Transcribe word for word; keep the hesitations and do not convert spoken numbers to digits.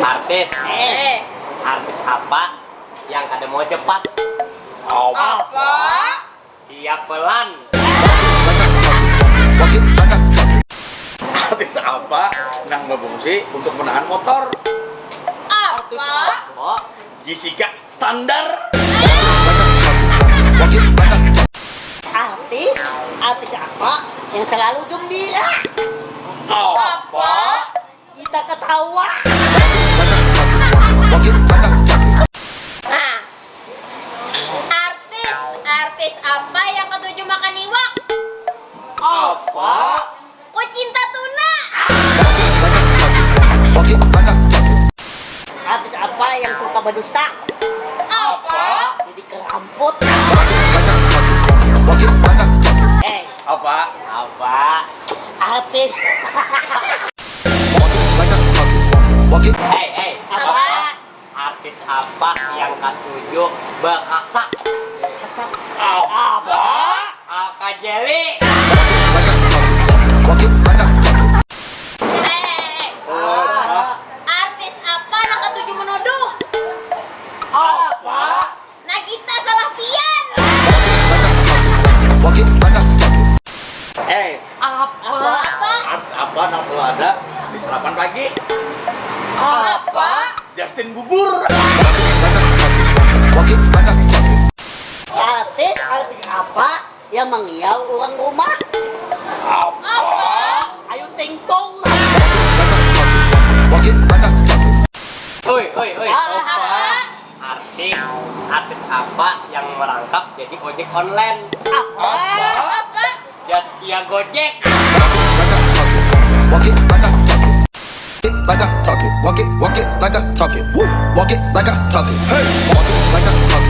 Artis. Eh. Artis apa yang kada mau cepat? Apa? Iya pelan. Artis apa nang berfungsi untuk menahan motor? Apa? Oh, Jessica standar. Artis, artis apa yang selalu gembira? Apa? Kita ketawa. Nah, artis, artis apa yang ketujuh makan iwak? Apa? Kucinta tuna. Artis apa yang suka berdusta? Apa? Jadi keramput. Eh, Apa? Apa? Artis. Hei, hei. Apa? Artis apa yang katuju bakasak? Kasak. Apa? Alka Jelly. Artis apa nang katuju menuduh? Apa? Nagita salah pian. Eh, Apa? Artis apa nang selalu ada di sarapan pagi? Apa? Justin Bubur. Artis, artis apa yang mengiau orang rumah? Apa? Ayu Ting Tong. Oi, oi, oi. Apa? Artis, artis apa yang merangkap jadi ojek online? Apa? Apa? Zaskia Gojek. Back up, talk it, walk it, walk it like I talk it. Woo, walk it like I talk it. Hey, walk it like I talk